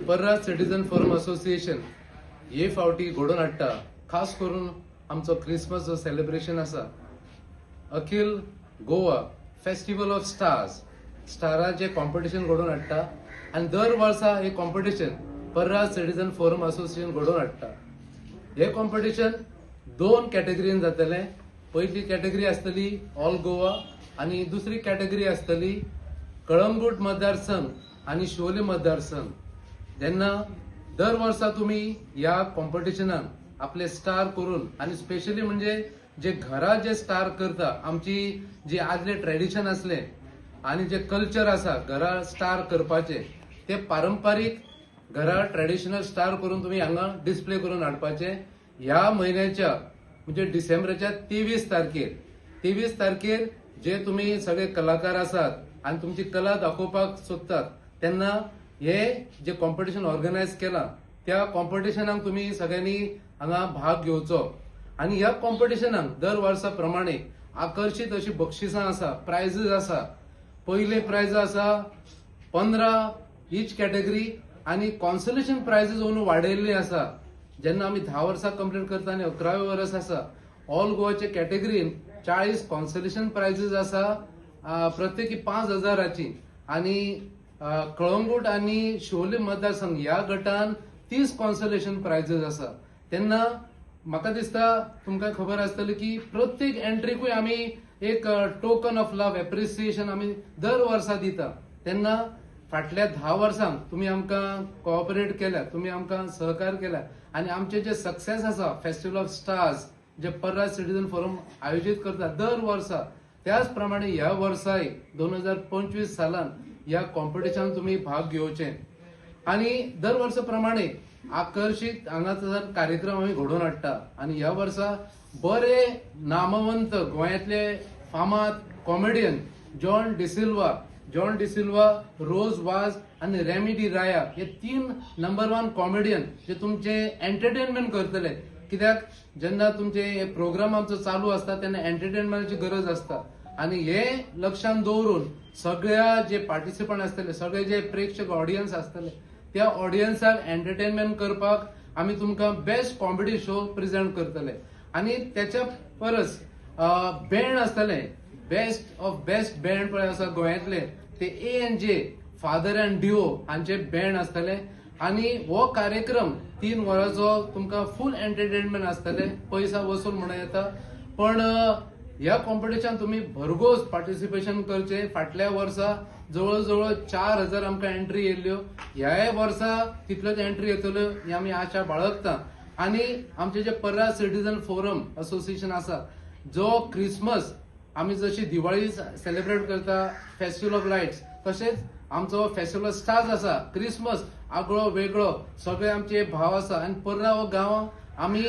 पर्रा citizen forum association हे फावटी घडोवन हाडटा, खास करून आमचो क्रिसमस जो सेलिब्रेशन आसा, अखिल गोवा फेस्टिवल ऑफ स्टार्स, स्टाराचें कॉम्पिटिशन घडोवन हाडटा आनी दर वर्सा हे competition Parra citizen forum association घडोवन हाडटा. हे कॉम्पिटिशन दोन कॅटेगरीन जातलें. पयली कॅटेगरी आसतली ऑल गोवा आनी दुसरी कॅटेगरी आसतली कळंगूट मतदारसंघ आनी शिवोली मतदारसंघ. जेन्ना दर वर्सा तुमी ह्या कॉम्पिटिशनान आपले स्टार करून आनी स्पेशली म्हणजे जे घरा जे स्टार करता, आमची जी आदले ट्रेडिशन आसलें आनी जे कल्चर आसा घरा स्टार करपाचे, ते पारंपारीक घरा ट्रेडिशनल स्टार करून तुमी हांगा डिस्प्ले करून हाडपाचे. ह्या म्हयन्याच्या म्हणजे डिसेंबराच्या 23 तारखेर, 23 तारखेर जे तुमी सगळे कलाकार आसात आनी तुमची कला दाखोवपाक सोदतात, तेन्ना हे जे कॉम्पिटिशन ऑर्गनायज केलां त्या कॉम्पिटिशनाक तुमी सगळ्यांनी हांगा भाग घेवचो. आनी ह्या कॉम्पिटिशनाक दर वर्सा प्रमाणे आकर्शीत अशी बक्षिसां आसा, प्रायजीस आसा. पयले प्रायज आसा 15 इच कॅटेगरी आनी कॉन्सोलेशन प्रायजीस अंदू वाडयल्ली आसा. जेन्ना आमी 10 वर्सां कंप्लीट करता आनी 11वें वर्स आसा, ऑल गोवाचे कॅटेगरीन 40 कॉन्सोलेशन प्रायजीस आसा, प्रत्येकी 5 हजाराची आनी कळंगूट आनी शिवोली मतदारसंघ ह्या गटान 30 कॉन्सोलेशन प्रायजीस आसा. तेन्ना म्हाका दिसता तुमकां खबर आसतली की प्रत्येक एंट्रीकूय आमी एक टोकन ऑफ लव एप्रिसिएशन आमी दर वर्सा दिता. तेन्ना फाटल्या 10 वर्सांक तुमी आमकां कॉपरेट केल्या, तुमी आमकां सहकार केल्या आनी आमचे जे सक्सेस आसा festival of stars J Parra citizen forum आयोजीत करता दर वर्सा, त्याच प्रमाणे ह्या वर्साय 2025 सालान ह्या कॉम्पिटिशनान तुमी भाग घेवचे. आनी दर वर्सा प्रमाणे आकर्शीत हांगासर कार्यक्रम आमी घडोवन हाडटा आनी ह्या वर्सा बरे नामवंत गोंयांतले फामाद comedian John D'Silva, John D'Silva, Rose Vaz आनी रेमी डी राया हे तीन नंबर वन कॉमेडियन जे तुमचे एंटरटेनमेंट करतले. कित्याक जेन्ना तुमचे हे प्रोग्राम आमचो चालू आसता तेन्ना एंटरटेनमेंटाची गरज आसता आनी हे लक्षात दवरून सगळ्या जे पार्टिसिपंट आसतले, सगळे जे प्रेक्षक ऑडियन्स आसतले, त्या ऑडियन्साक एंटरटेनमेंट करपाक आमी तुमकां बेस्ट कॉमेडी शो प्रेझेंट करतले. आनी त्याच्या परस बँड आसतले, बेस्ट ऑफ बेस्ट बँड पळय आसा गोंयांतले, ते A N J father and Dio हांचे बँड आसतले. आनी हो कार्यक्रम 3 वरांचो तुमकां फूल एंटरटेनमेंट आसतले. पैसा वसूल म्हणूं येता, पण ह्या कॉम्पिटिशन तुमी भरघोस पार्टिसिपेशन करचे. फाटल्या वर्सा जवळ जवळ 4000 आमकां एंट्री येयल्ल्यो, ह्याय वर्सा तितल्योच एंट्री येतल्यो ही आमी आशा बाळगता. आनी आमचे जे पर्रा सिटीजन फोरम असोसिएशन आसा, जो क्रिसमस आमी जशी दिवाळी सेलिब्रेट करता, फेस्टिवल ऑफ लायट्स, तशेंच आमचो फेस्टिवल ऑफ स्टार्स आसा. क्रिसमस आगळो वेगळो, सगळे आमचे भाव आसा आनी पर्रा हो गांव आमी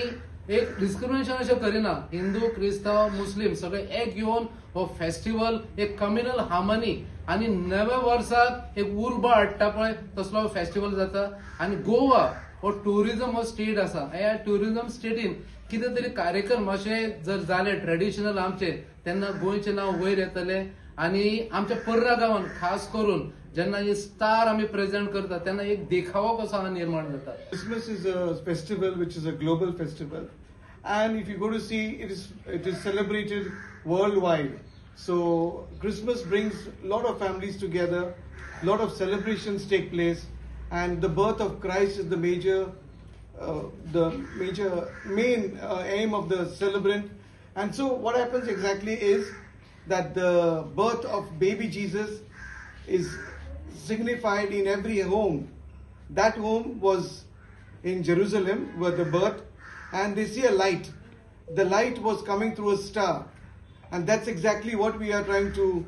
एक डिस्क्रिमिनेशन अशें करिना. हिंदू, क्रिस्तांव, मुस्लीम सगळे एक येवन हो फेस्टिवल एक कम्युनल हार्मनी आनी नव्या वर्साक एक उर्बा हाडटा पळय, तसलो फेस्टिवल जाता. आनी गोवा हो टुरिझम हो स्टेट आसा. ह्या टुरिझम स्टेटीन कितें तरी कार्यक्रम अशे जर जाले ट्रेडिशनल आमचे, तेन्ना गोंयचें नांव वयर येतलें. आनी आमच्या पर्रा गांवान खास करून जेन्ना हे स्टार आमी प्रेझेंट करता तेन्ना एक देखावो कसो हांगा निर्माण जाता. Christmas is a festival which is a global festival, and if you go to see, it is celebrated worldwide. So Christmas brings a lot of families together, lot of celebrations take place, and the birth of Christ is the major main aim of the celebrant. And so what happens exactly is that the birth of baby Jesus is signified in every home. That home was in Jerusalem, where the birth, and they see a light. The light was coming through a star, and that's exactly what we are trying to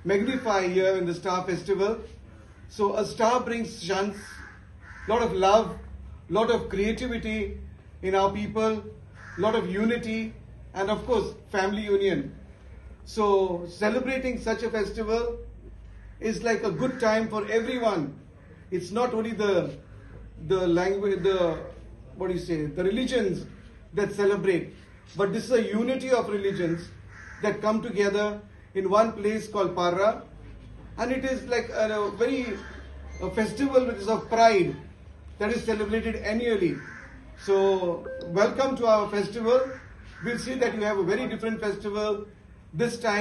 magnify here in the Star Festival. So a star brings chance, lot of love, lot of creativity in our people, lot of unity, and of course family union. So celebrating such a festival is like a good time for everyone. It's not only the language, the, what do you say, the religions that celebrate, but this is a unity of religions that come together in one place called Parra, and it is like a very a festival which is of pride. that is celebrated annually. So welcome to our festival. We'll see that you have a very different festival this time.